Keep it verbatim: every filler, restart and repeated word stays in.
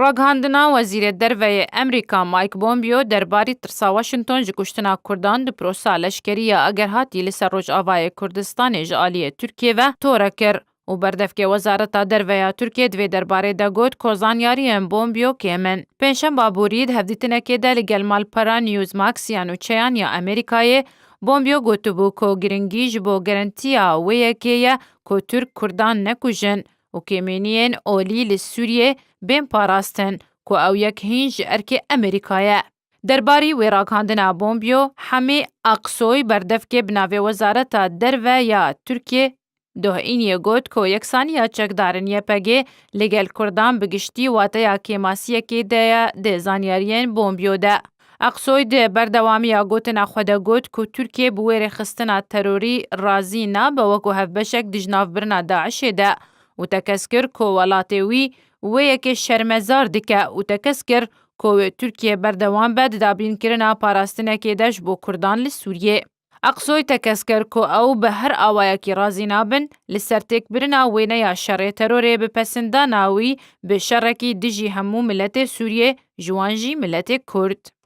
Ragihandina Wezîrê Derve yê Amerîka Mike Pompeo derbarî tirsa Washington ji kuştina Kurdan di prosa leşkerî ya egerhatî li ser Rojavayê Kurdistanê ji aliyê Tirkiyê ve tore kir û berdevkê Wezareta Derve ya Tirkiyê di vê derbarê de got ku zanyariyên Pompeo kêm in. Pêncşemba borî di hevdîtinekê de li gel malpera Newsmax ya nûçeyan ya Amerîkayê, Pompeo gotibû ku giringî ji bo garantiya wê yekê ye ku Tirk Kurdan nekujin û kêmîniyên olî li Sûriyê bên parastin ku ew yek hîn ji erkê Amerîka ye. Derbarî wê ragihandina Pompeo, Hemî Aksoy berdevkê bi navê Wezareta Derve ya Tirkiyê Dohîniyê got ku yeksaniya çekdarên Y P G li gel Kurdan bi giştî wateya kêmasiyekê de ye di zanyariyên Pompeo de. Aksoy di berdewamiya gotina xwe de got ku Tirkiye bi wê rêxistina terorî razî nabe wekû hevbeşek di jinavbirina DAIŞê de û tekez kir ku welatê wî wê yekê şermezar dike û tekez kir ku Tirkiye berdewam be di dabînkirina parastinekê de ji bo Kurdan li Sûriyê. Aksoy tekez kir ku ew bi her awayekî razî nabin li ser têkbirina wêneya şerê terorê bi pesindana wî bi şerekî dijî hemû miletê Sûriyê, ji wan jî miletê Kurd.